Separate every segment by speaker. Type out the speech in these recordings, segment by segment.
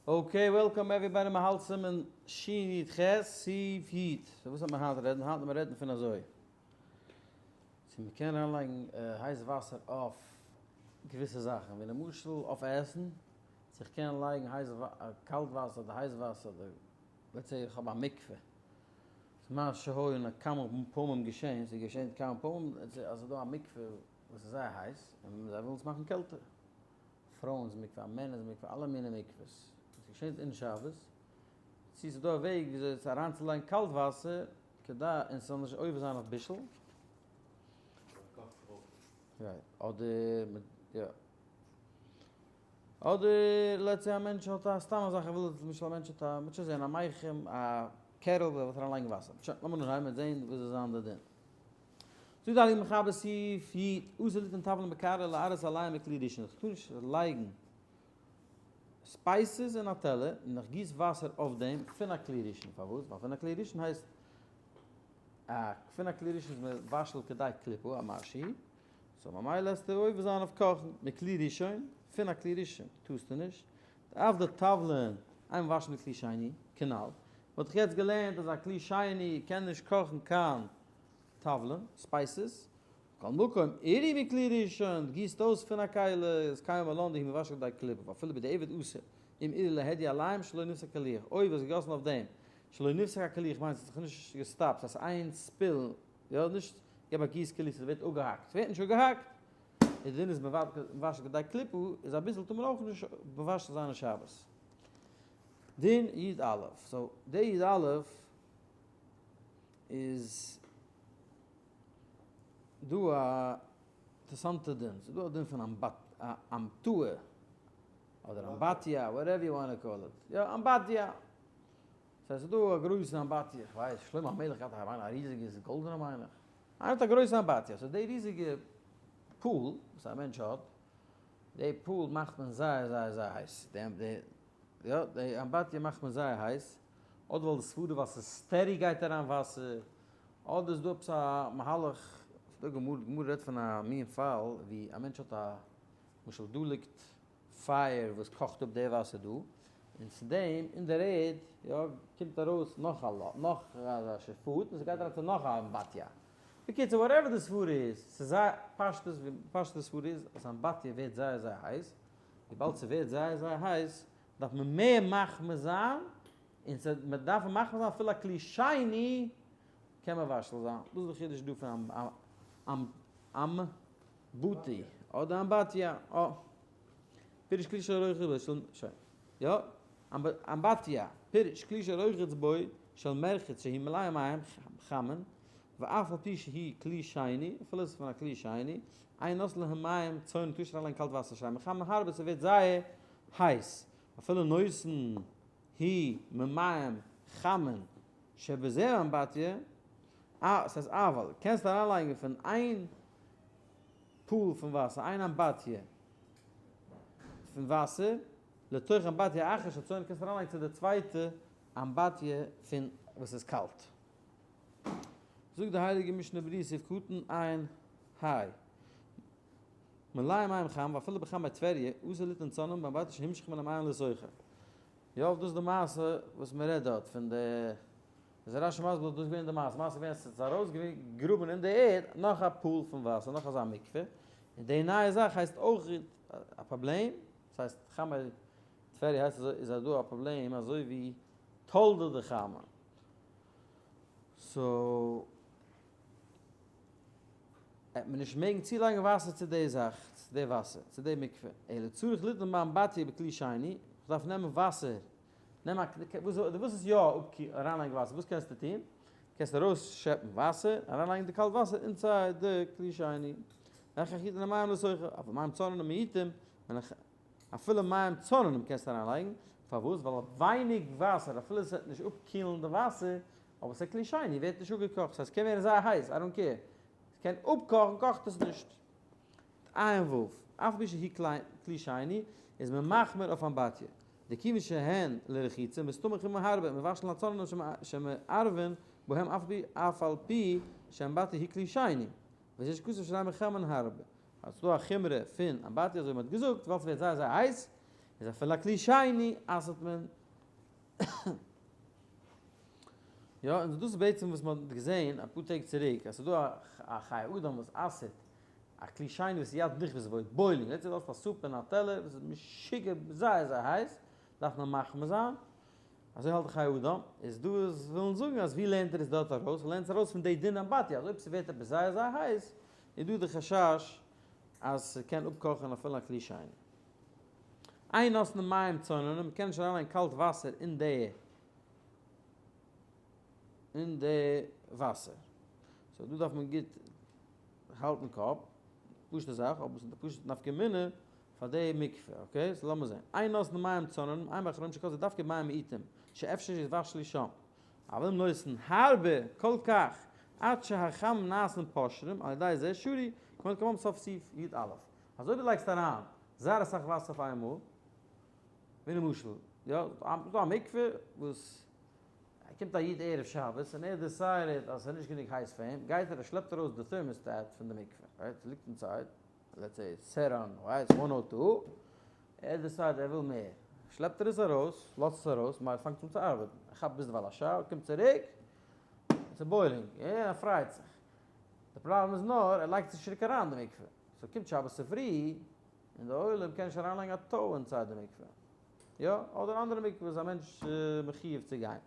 Speaker 1: Okay, welcome everybody, מ'האלט סימן שי"ח, סעיף י'. So וואס וועט מען היינט רעדן? היינט וועט מען רעדן פון אזוי. צו מ'קען אריינלייגן הייס וואסער אויף געוויסע זאכן, ווי למשל אויף עסן, צו איך קען לייגן הייס קאלט וואסער אדער הייס וואסער אדער let's say איך האב א מקווה, ס'איז מה שהיה כמה פעמים געשען, ס'איז געשען כמה פעמים אז ס'איז דא א מקווה וואס איז זייער הייס און זיי ווילן עס מאכן קעלטער. פרויען'ס מקווה, א מענער'ס מקווה, אלע מיני מקווה'ס, עס געשעט אין שבת, צו ס'איז דא א וועג וויאזוי עס אריינצולייגן קאלט וואסער כדי און ס'זאל נישט עובר זיין אויף בישול. אדער יא. אדער let's say א מענטש האט א סתם א זאך ער וויל למשל א מענטש האט א מ'וועט שוין זען א מיחם א kettle ער וויל אריינלייגן וואסער. שוין לאמיר אנהייבן מ'וועט זען וואס איז זיין די דין. זאגט די הייליגע מחבר סעיף י, אסור ליתן תבלין בקערה להראות עליהם מכלי ראשון, איך טאר נישט לייגן spices אין א טעלער און איך גיס וואסער אויף דעם פון א כלי ראשון, פארוואס? ווייל פון א כלי ראשון הייסט א פון א כלי ראשון איז מבשל כדי קליפה א משהו, so ממילא עסטו עובר זיין אויף קאכן מכלי ראשון, פון א כלי ראשון טארסטו נישט, דאף די תבלין אין מבשלין מכלי שני, כנ"ל, מ'האט דאך יעצט געלערנט אז א כלי שני קען נישט קאכן קיין תבלין, spices, מכל מקום, עירוי מכלי ראשון, גיסט אויס פון א כלי, איז קיימא לן דהוא מבשל כדי קליפה, ואפילו בדיעבד אסור, אם עירה להדיא עליהם שלא נפסק קילוח, אויב האסט געגאסן אויף דעם, שלא נפסק הקילוח מיינט ס'האט זיך נישט געסטאפט, ס'הייסט איין spill, יא, נישט געב א גיס כאילו ס'ווערט אפגעהאקט, ס'ווערט נישט אפגעהאקט, איז דין איז מבשל כדי קליפה, איז אביסל טאר מען אויך נישט מבשל זיין אין שבת. דין י"א, so די י"א איז דא א אינטערעסאנטע דין, ס'איז דא א דין פון אמתלאה אדער אמבטיה, whatever you wanna call it, יא אמבטיה, ס'הייסט ס'איז דא א גרויסע אמבטיה, איך ווייס שלמה המלך האט געהאט א ריזיגע, ס'איז גאלדענע מיין איך, איינער האט א גרויסע אמבטיה, so די ריזיגע pool וואס א מענטש האט, די pool מאכט מען זייער זייער זייער הייס, יא די אמבטיה מאכט מען זייער הייס, אדער ווייל די סברה ווייל ס'איז steady גייט אריין וואסער, אדער איז דא עפעס א מהלך, ס'דא גמרא, די גמרא רעדט פון א מין פאל ווי א מענטש האט א, למשל דא ליגט פייער וואס קאכט אפ די וואסער דא, און צו דעם אין דער ערד יא קומט ארויס נאך א לא נאך אזא שפוט און ס'גייט אריין צו נאך א אמבטיה. בקיצור whatever די סברה איז, ס'איז זייער פשטות ווי פשטות די סברה איז אז אמבטיה ווערט זייער זייער הייס, וויבאלד ס'ווערט זייער זייער הייס דארף מען מער מחמיר זיין, און ס' מען דארף מחמיר זיין אפילו א כלי שני קען מבשל זיין, דאס איז די חידוש דא פון אמבטי אדער אמבטיה, אה. פירוש כלי שרוחץ בו של, שוין, יא, אמבטיה, פירוש כלי שרוחץ בו של מרחץ שהיא מלאה מים חמין, ואף על פי שהיא כלי שני, אפילו עס איז פון א כלי שני, אין נותנין להם מים צוננין טאר נישט אריינלייגן קאלט וואסער שהרי מחמין הרבה ס'ווערט זייער הייס, אפילו נותן הוא ממים חמין שבזה אמבטיה, א, ס'הייסט אבל, קענסט אריינלייגן פון איין pool פון וואסער, איין אמבטיה פון וואסער, לתוך אמבטיה אחת של צונן קענסט אריינלייגן צו די צווייטע אמבטיה פון וואס איז קאלט. זאגט די הייליגע משנה ברורה סעיף קטן עיין ה. מלא מים חם ואפילו בחמי טבריה אסור ליתן צונן באמבטיה שהומשך מן המעיין לתוכה. יא דאס איז די מעשה וואס מען רעדט דארט פון די איז רשי מסביר דאס איז געווען די מעשה, מעשה איז געווען עס איז ארויס געגראבען אין די ערד נאך א pool פון וואסער נאך אזא מקווה און די נייע זאך הייסט אויך א פראבלעם עס הייסט חמי טבריה הייסט אזוי איז דא א פראבלעם אזוי ווי תולדה דחמה so וועט מען נישט מעגן צולייגן וואסער צו די זאך, צו די וואסער, צו די מקווה, אלא צריך ליתן באמבטיה בכלי שני, איך דארף נעמען וואסער, נעם א, וואס דו ווילסט עס יא אריינלייגן וואסער, וואס קענסטו טון? קענסט ארויסשעפן וואסער, אריינלייגן די קאלט וואסער inside די כלי שני, ואחר כך יתן המים לתוכה, אבל מים צוננין מועטים, אפילו מים צוננין קענסטו אריינלייגן, פארוואס? ווייל ווייניג וואסער, אפילו עס וועט נישט אפקילן די וואסער, אבער ס'איז כלי שני, ווערט נישט אפגעקאכט, ס'הייסט ס'קען ווערן זייער הייס, I don't care, ס'קען אפקאכן קאכט עס נישט. עיין ו', אף על פי שהיא כלי שני, איז מען מחמיר אויף אמבטיה. דכיוון שהן לרחיצה, מסתמא חימום הרבה, מבשלין הצוננין שמערבין בהם אף על פי שאמבטיה היא כלי שני, וזה שכתוב שהרי מחמין הרבה. אז ס'דא א חומרא פון אמבטיה אזוי ווי מ'האט געזאגט, ווייל ס'ווערט זייער זייער הייס. איז אפילו א כלי שני אסר'ט מען. יא, און דאס איז בעצם וואס מען האט געזען אפאר טעג צוריק, אז ס'איז דא א חיי אדם וואס אסר'ט א כלי שני וואס יד נכווית בו, boiling, let's say דו האסט א סופ אין א טעלער וואס איז משוגע זייער זייער הייס, דארף מען מחמיר זיין, אזוי האלט די חיי אדם, איז דא וואס ווילן זאגן אז ווי לערנט ער עס דארט ארויס, ער לערנט עס ארויס פון די דין אמבטיה, אז אויב ס'ווערט עפעס זייער זייער הייס, איז דא די חשש אז ס'קען אפקאכן אפילו א כלי שני. אין נותנין מים צוננין, מ'קען נישט אריינלייגן קאלט וואסער אין די אין די וואסער. so דא דארף מען גוט האלטן קאפ, פשוטע זאך, אבער ס'איז פשוט נפקא מינה פאר די מקווה, okay? so לאמיר זען. אין נותנין מים צוננין, עיין באחרונים שכתבו דווקא מים מועטים, שאפשר שיבשלו שם. אבל אם נותן הרבה כל כך עד שהחמין נעשין פושרים על ידי זה שרי, כמו כמובן סוף סעיף י א. אז אויב דו לייגסט אריין זייער אסאך וואסער אויף איינמאל, ווי למשל, יא, ס'איז דא א מקווה וואס קומט א איד ערב שבת און ער decide ט אז ס'איז נישט גענוג הייס פאר אים, גייט ער ער שלעפט ארויס די thermostat פון די מקווה, right, ס'ליגט inside, let's say set on ווייס one o two, ער decide ט ער וויל מער, שלעפט ער עס ארויס, לאזט עס ארויס, מילא פאנגט אן צו ארבעטן, ער כאפט ביזדערווייל א shower, קומט צוריק, ס'איז boiling, און ער פרייט זיך. די פראבלעם איז נאר, ער לייגט עס נישט צוריק אריין אין די מקווה, so קומט שבת צופרי, און די עולם קען נישט אריינלייגן א toe inside די מקווה. יא, אדער אנדערע מקווה איז א מענטש מחיוב צו גיין.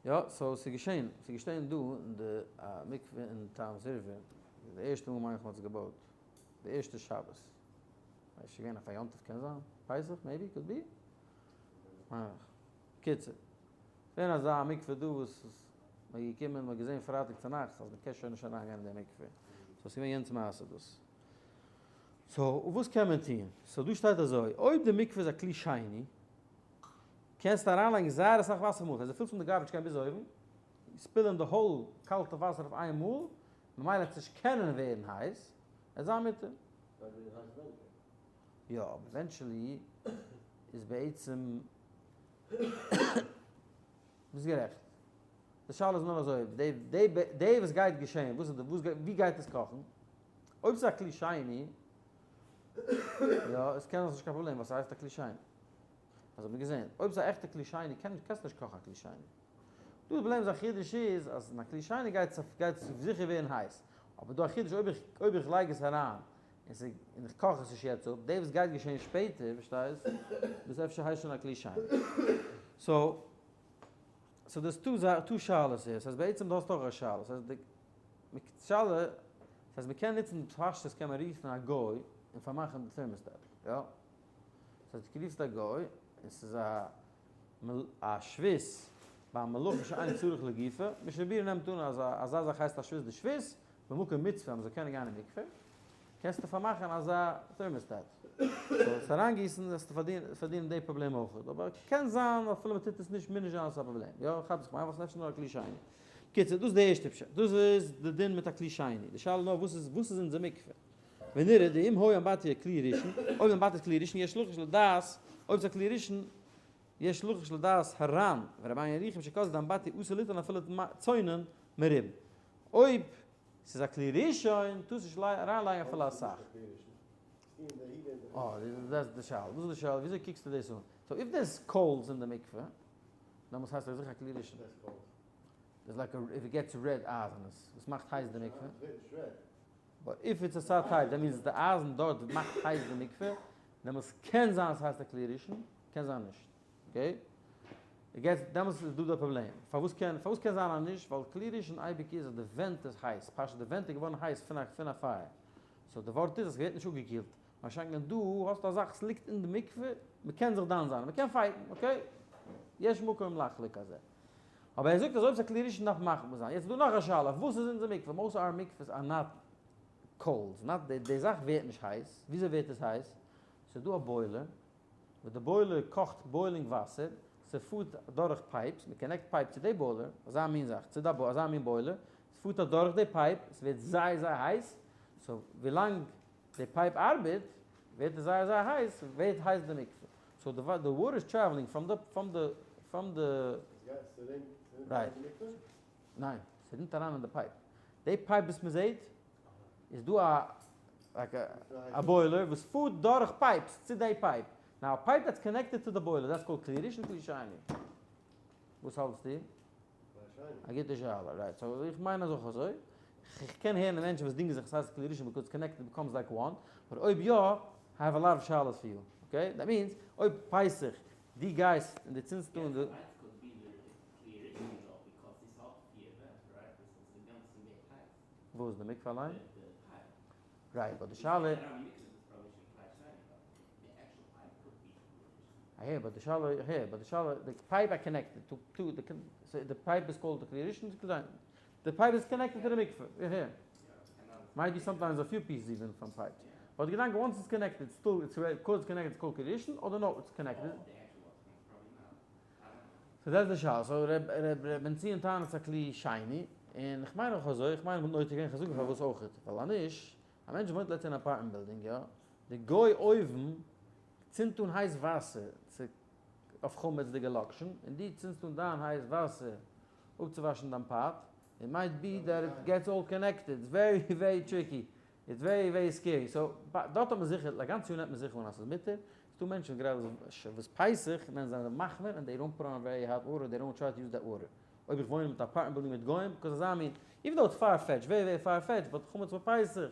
Speaker 1: יא, so ס'איז געשען, ס'איז געשען דא אין די מקווה אין טאמס ריווער, די ערשטע מאל מיין איך מ'האט עס געבויט, די ערשטע שבת, ווייס נישט געווען אויף א יום טוב קען זיין, פסח maybe, could be, מיין איך, קיצור, געווען אזא מקווה דא וואס מ'איז געקומען מ'האט געזען פרייטאג צונאכטס אז מ'קען שוין נישט אריין גיין אין די מקווה, so ס'איז געווען יענץ מעשה דאס. so וואס קען מען טון? so דא שטייט אזוי, אויב די מקווה איז א כלי שני, קענסטו אריינלייגן זייער אסאך וואסער אויף אמאל, אז דו פילסט אן די garbage can ביז אויבן, spill ן די whole קאלטע וואסער אויף איין מאל, ממילא וועט עס נישט קענען ווערן הייס, עס זיין מותר. יא, אבער eventually איז בעצם, ביסט גערעכט. די שאלה איז נאר אזוי, די וואס גייט געשען, וואס איז די, ווי גייט עס קאכן? אויב ס'איז א כלי שני, יא, עס קען זיין ס'נישט קיין פראבלעם ווייל ס'הייסט א כלי שני. אזוי האט מען געזען. אויב ס'איז א עכטע כלי שני, קען קענסטו נישט קאכן א כלי שני. דא די פראבלעם איז א חידוש איז אז אין א כלי שני גייט עס גייט עס זיכער ווערן הייס. אבער דא א חידוש אויב איך אויב איך לייג עס אריין און ס' און איך קאך עס נישט יעצט אפ, די וואס גייט געשען שפעטער, פארשטייסט? דאס אפשר הייסט שוין א כלי שני. so so דאס טו שאלות here. ס'הייסט בעצם דו האסט אויך א שאלה. ס'הייסט די שאלה ס'הייסט מ'קען נוצן פשטות קען מען רופן א גוי און פארמאכן די thermostat, יא? ס'הייסט דו רופסט א גוי און ס'איז א א שבות ביי מלאכה שאין צריך לגופה, משנה ברורה נעמט אן אז אזא זאך הייסט א שבות דשבות, במקום מצוה אז מ'זאל קענען גיין אין מקווה, קענסטו פארמאכן אזא thermostat. so עס אריינגיסן וועסטו פארדינען די פראבלעם אויך, אבער קען זיין אפילו מ'טוט עס נישט מוז נישט זיין אז ס'איז א פראבלעם, יא? כאפ זיך מיין ווייל ס'איז אפשר נאר א כלי שני. בקיצור, דאס איז די ערשטע פשט, דאס איז די דין מיט א כלי שני, די שאלה נאר וואס איז וואס איז אונזער מקווה? ונראה דאם היה אמבטיה כלי ראשון, אויב די אמבטיה איז כלי ראשון יש לחוש לדעת, אויב ס'איז א כלי ראשון, יש לחוש לדעת הר"ן ורבינו ירוחם שכתבו דאמבטיה אסור ליתן אפילו צונן מרובין. אויב ס'איז א כלי ראשון טארסט נישט אריינלייגן אפילו אסאך. אה, דאס איז די שאלה, דאס איז די שאלה, וויאזוי קוקסטו דאס אן? so if there's coals אין די מקווה, דעמאלטס הייסט עס זיכער א כלי ראשון. איז like if it gets red אייזן עס וואס מאכט הייס די מקווה. but if it's אזא type that means די אייזן דארט מאכט הייס די מקווה, דעמאלטס קען זיין עס הייסט א כלי ראשון, קען זיין נישט. okay? דעמאלטס איז דא די פראבלעם. פארוואס קען פארוואס קען זיין אז נישט? ווייל כלי ראשון אייביג איז אז די ווענט איז הייס, פשוט די ווענט איז געווארן הייס פון א פון א פייער. so די ווארט איז אז ס'ווערט נישט אפגעקילט. משא"כ דא האסטו א זאך ס'ליגט אין די מקווה, מ'קען זיך דן זיין, מ'קען fight ן, okay? יש מקום לחלוק על זה. אבער ער זאגט אז אויב ס'איז א כלי ראשון דארף מחמיר זיין. יעצט איז דא נאך א שאלה, וואס איז אונזער מקווה? most our מקווה'ס are not cold, not די זאך ווערט נישט הייס, וויאזוי ווערט עס הייס? ס'איז דא א boiler, וואס די boiler קאכט boiling וואסער, ס'פארט דורך pipes, מ' connect pipe צו די boiler, אזא מין זאך, צו די אזא מין boiler, ס'פארט אדורך די pipe, ס'ווערט זייער זייער הייס, so ווילאנג די pipe ארבעט, ווערט עס זייער זייער הייס, ווערט הייס די מקווה. so די water איז traveling from די from די from די. right. ניין, ס'רינט אריין אין די pipe. די pipe וואס מ'זעהט, איז דא א like א boiler וואס פארט דורך pipes צו די pipe. Now a pipe that's connected to the boiler, that's called כלי ראשון כלי שני? וואס האלטסטו? א גוטע שאלה, right. So איך מיין אז אויך אזוי. איך קען הערן מענטשן וואס דינגען זיך ס'הייסט כלי ראשון because connected becomes like one, but אויב יא, I have a lot of שאלות for you, okay? That means, אויב פסח דו גייסט און דו צינדסט אן די. וואס, די מקווה אליין? Right, but די שאלה. אהער, but די שאלה, אהער, but די שאלה, די pipe are connected to to די די pipe איז called די כלי ראשון, די pipe איז connected to די מקווה, אהער. Might be sometimes a few pieces even פון pipes. But די געדאנק once it's connected, still it's because it's connected it's called כלי ראשון, אדער no it's connected. So דאס איז די שאלה. So ר' בן ציון טענה'ט ס'איז א כלי שני, און כ'מיין אויך אזוי, כ'מיין מ'וואלט נוטה געווען כ'זאג פארוואס אויכעט, ווייל אז נישט, א מענטש וואוינט let's say אין א apartment building, יא, די גוי אויבן צינדט אן הייס וואסער צו אויף חמצ'דיגע לאקשן, און דו צינדסט אן דיין הייס וואסער אפצואוואשן דיין פאט, it might be that it gets all connected, it's very very tricky, it's very very scary, so דארט האט מען זיכער, א גאנץ יאר נעמט מען זיכער אן אז ס'איז מותר, ס'דא מענטשן גראדע וואס פסח נעמען זיי מחמיר און they don't put on very hot water, they don't try to use that water, אויב איך וואוין מיט א apartment building מיט גוים, because אזא מין, even though it's far fetched, very very far fetched, but חמץ בפסח,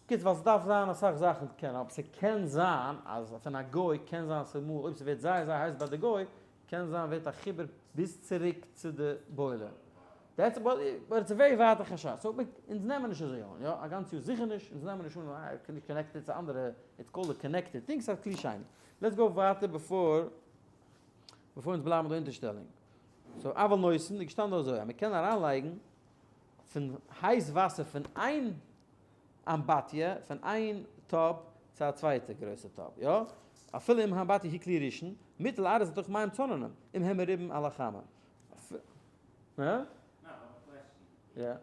Speaker 1: קיצור ווייל ס'דארף זיין אסאך זאכן קען, אבער ס'קען זיין אז פון א גוי קען זיין ס'מאל אויב ס'ווערט זייער זייער הייס ביי די גוי קען זיין ווערט א חיבור ביז צוריק צו די boiler. That's but it's a very ווייטע חשש. So אונז נעמען נישט אזוי אן, יא? א גאנץ יאר זיכער נישט, אונז נעמען נישט אן אז connected צו אנדערע, it's called a connected thing, ס'איז א כלי שני. Let's go ווייטער בעפאר בעפאר אונז בלייבן דא אונטערשטעלונג. So אבל נותן איז געשטאנען דא אזוי אז מ'קען אריינלייגן פון הייס וואסער פון איין אמבטיה, פון איין טאפ צו א צווייטע גרויסע טאפ, יא? אפילו אם האמבטיה היא כלי ראשון, מוטל ארז לתוך מים צוננים, אם הם מרובים על החמה. הא? יא.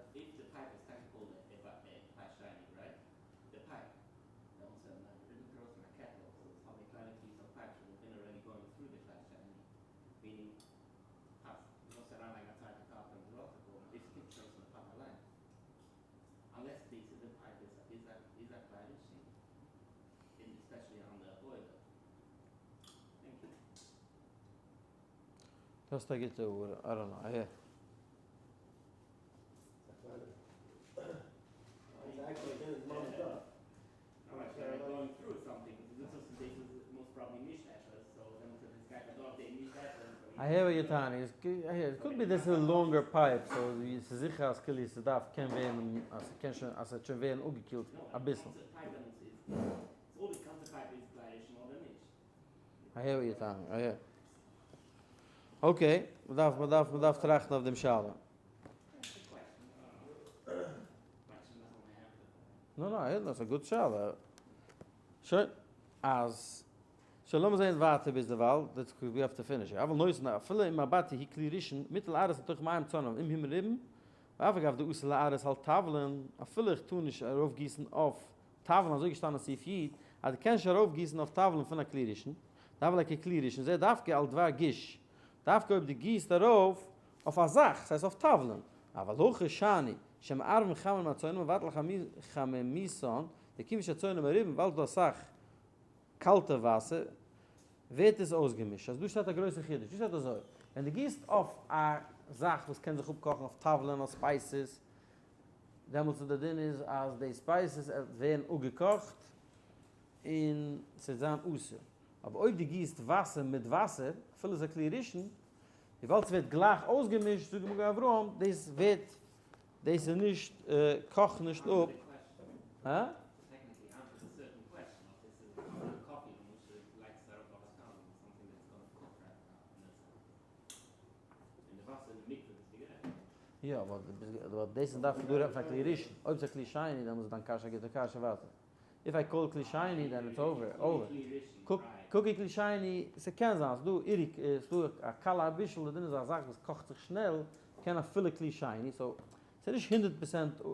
Speaker 1: דו האסט א גוטע הערה, I don't know, אהער. אהער ווי טענה איז, אהער, it could be this is longer pipe, so ס'איז זיכער אז כאילו ס'דארף קען ווערן, אז ס'קען שוין, אז ס'וועט שוין ווערן אפגעקילט אביסל. אהער ווי טענה, אהער. Okay, מ'דארף, מ'דארף, מ'דארף טראכטן אויף דעם שאלה. נא נא, דאס איז א גוטע שאלה. שוין, אז, שוין לאמיר זעהן ווייטער ביז דערווייל, that's we have to finish. אבל נותן אפילו אם אמבטיה היא כלי ראשון, מוטל ארס לתוך מים צוננין, אם הם מרובין, ואף אגב דאסור להראות על תבלין, אפילו איך טאר נישט ארויפגיסן אויף תבלין, אזוי געשטאנען סעיף י', אז דו קענסט נישט ארויפגיסן אויף תבלין פון א כלי ראשון, דהוה ליה ככלי ראשון, זה דווקא על דבר גוש, דווקא אויב דו גיסט ארויף אויף א זאך, ס'הייסט אויף תבלין, אבל הכא שאני, שמערבין חמין עם הצוננין מבטל חמימותן, דכיון שהצוננין מרובין, ווייל ס'דא אסאך קאלטע וואסער, ווערט עס אויסגעמישט. אז דא שטייט א גרויסע חידוש, דא שטייט אזוי, ווען דו גיסט אויף א זאך וואס קען זיך אפקאכן אויף תבלין אויף spices, דעמאלטס איז די דין איז אז די spices ווערן אפגעקאכט און ס'וועט זיין אסור. אבער אויב דו גיסט וואסער מיט וואסער, אפילו ס'איז א כלי ראשון, וויבאלד ס'ווערט גלייך אויסגעמישט, זאגט מגן אברהם, דאס ווערט, דאס איז נישט, קאכט נישט אפ. הא? יא, אבער דאס איז דארף דא רעדן פון א כלי ראשון, אויב ס'איז א כלי שני דעמאלטס איז דיין קשיא א גוטע קשיא ווייטער. If I call כלי שני then it's over, over. קוק כלי שני, ס'קען זיין, ס'דא איריק, ס'דא א קל הבישול, די דין איז א זאך וואס קאכט זיך שנעל, קען אפילו כלי שני, so ס'איז נישט 100%,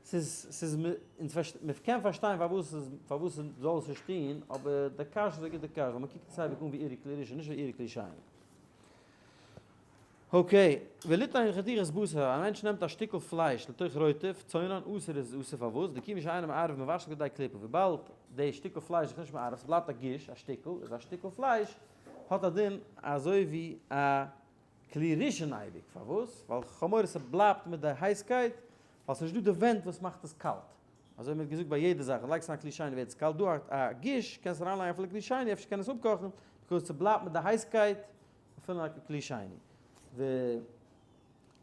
Speaker 1: ס'איז, ס'איז, מ'קען פארשטיין פארוואס ס'איז, פארוואס ס'זאל עס נישט טון, אבער די קשיא איז א גוטע קשיא, ווייל מ'קוקט עס אייביג אן ווי עירוי כלי ראשון, נישט ווי עירוי כלי שני. Okay, וליתן חתיכת בשר, א מענטש נעמט א שטיקל פלייש לתוך רוטב, צונן, אסור איז אסור פארוואס? דכיון שאינו מערב מבשל כדי קליפה, וויבאלד די שטיקל פלייש איז נישט מערב, ס'בלייבט א גוש, א שטיקל, איז א שטיקל פלייש האט א דין אזוי ווי א כלי ראשון אייביג, פארוואס? ווייל כ'האב מורא ס'בלייבט מיט די הייסקייט, ווייל ס'נישט דא די ווענט וואס מאכט עס קאלט, אזוי ווי מ'האט געזאגט ביי יעדע זאך, לייגסט אריין כלי שני ווערט עס קאלט, דא א גוש קענסט אריינלייגן אפילו כלי שני אפשר קען עס אפקאכן, because ס'בלייבט מיט די הייסקייט אפילו א כלי שני.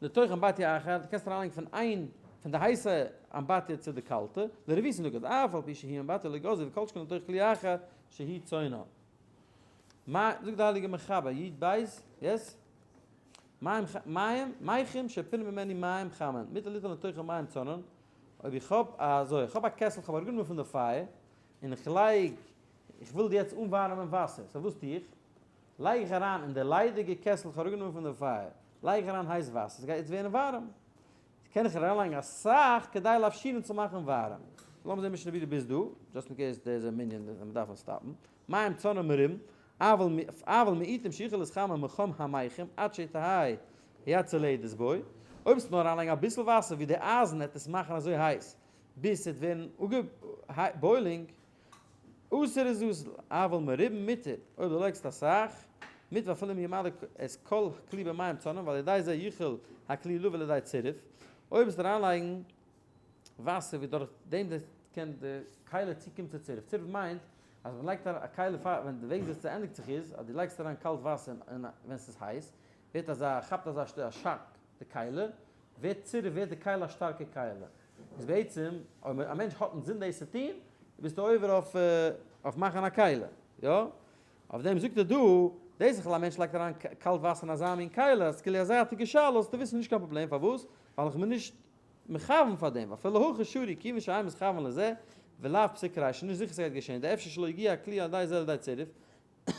Speaker 1: ולתוך אמבטיה אחר, דו קענסט אריינלייגן פון איין פון די הייסע אמבטיה צו די קאלטע, לרביעית נקוד, אף על פי שהיא אמבטיה לא גזרו וכל שכן לתוך כלי אחר שהיא צונן. זאגט די הייליגע מחבר, י ב, yes? מים מים מיחם שפינו ממנו מים חמין, מותר ליתן לתוכו מים צונן, אויב איך האב אזוי, איך האב א קעסל, איך האב אראפגענומען פון די פייער, און איך לייג, איך וויל יעצט אנווארעמען וואסער, so וואס טו איך? לייג איך אריין אין די ליידיגע קעסל איך האב אראפגענומען פון די פייער, לייג איך אריין הייס וואסער, ס'גייט יעצט ווערן ווארעם, קען איך אריינלייגן אסאך כדי להפשירן צו מאכן ווארעם. לאמיר זען משנה ווי דו ביסט דא, just in case דער איז א מנין אז מ'דארף אים stop ן. מים צוננין מרובין, אבל מעטים שיכול להתחמם מחום המיחם עד שתהא היד צולדת בו, אויב וועסטו נאר אריינלייגן אביסל וואסער ווי די אייזן העט עס מאכן אזוי הייס ביז ס'וועט ווערן boiling, אסור איז אסור, אבל מרובין מותר, אויב דו לייגסט אסאך, מותר אפילו אם ימלא את כל הכלי במים צוננין ועל ידי זה יוכל הכלי לבוא לידי צירוף, אויב וועסטו אריינלייגן וואסער ווי דורך דעם קען די כלי צוקומען צו צירוף, צירוף מיינט אז מען לייגט א כלי פאר ווען די וועג ווי עס צוענדיגט זיך איז אז דו לייגסט אריין קאלט וואסער און ווען ס'איז הייס ווערט אזא כאפט אזא א shock די כלי ווערט צירוף ווערט די כלי א שטארקע כלי איז בעצם אויב א מענטש האט אינזין דאס צו טון ביסטו עובר אויף אויף מאכן א כלי יא אויף דעם זאגט ער דא דאס אז א מענטש לייגט אריין קאלט וואסער אין אזא מין כלי אז כאילו א זייטיגע שאלה זאלסטו וויסן נישט קיין פראבלעם פארוואס ווייל איך בין נישט מכוון פאר דעם, ואפילו הכי שרי כיוון שאין מתכוון לזה, ולאו פסיק רישא, נישט זיכער ס'גייט געשען, דאפשר שלא יגיע הכלי על ידי זה לידי צירוף,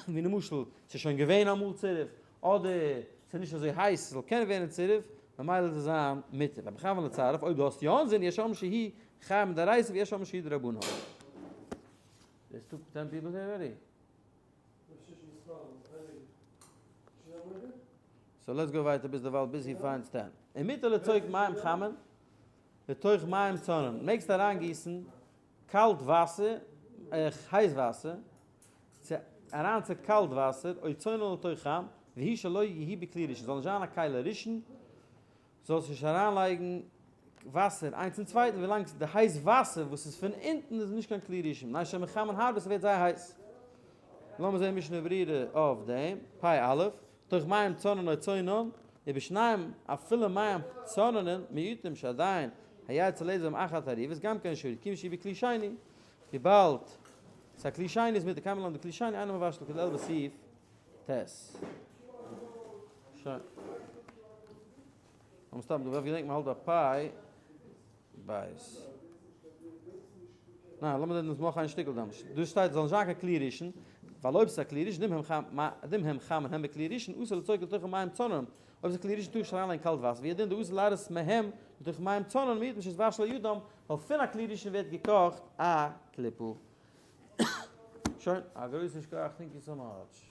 Speaker 1: ווי למשל ס'איז שוין געווען אמאל צירוף, אדער ס'איז נישט אזוי הייס ס'זאל קענען ווערן צירוף, ממילא זאל זיין מותר. והמכוון לצרף, אויב דו האסט יא אינזין, יש אומרים שהיא חייב מדאורייתא ויש אומרים שהיא דרבנן. There's two ten people here already? So let's go ווייטער ביז דערווייל ביז he finds 10. אין מיטעלע צויג מים חמין לתוך מים צוננין. מעגסט אריינגיסן קאלט וואסער, הייס וואסער, צו אריין צו קאלט וואסער, או צונן לתוך חם, והוא שלא יהא בכלי ראשון, זאל נישט זיין א כלי ראשון, זאלסט נישט אריינלייגן וואסער איינס צום צווייטן ווילאנג די הייס וואסער וואס איז פון אונטן איז נישט קיין כלי ראשון, מפני שמחמין הרבה ס'ווערט זייער הייס. לאמיר זען משנה ברורה אויף דעם, פ' א', תוך מים צונן או צונן, ובשניים אפילו מים צוננין מועטים שעדיין היד צולדת בהם אחר התערובת גם כן שרי כיון שהוא בכלי שני, וויבאלד ס'איז א כלי שני איז מותר קיינמאל אן די כלי שני אינו מבשל כדלעיל בסעיף ט'. שוין. לאמיר stop ן דא, ווער געדענקט מ'האלט ביי פיי בית. ניין, לאמיר זען נאך איין שטיקל דאן. דא שטייט זאל נישט זיין קיין כלי ראשון, ווייל אויב ס'איז א כלי ראשון, דאם הם חמין הם בכלי ראשון, אסור לצוק לתוכם מים צוננין. אויב ס'איז כלי ראשון טאר נישט אריינלייגן קאלט וואסער, והוא הדין דאסור להראות מהם לתוך מים צוננין מועטין שיתבשל על ידם, ווייל פון א כלי ראשון ווערט געקאכט א קליפה. שוין, א גרויסן שכוח, thank you so much.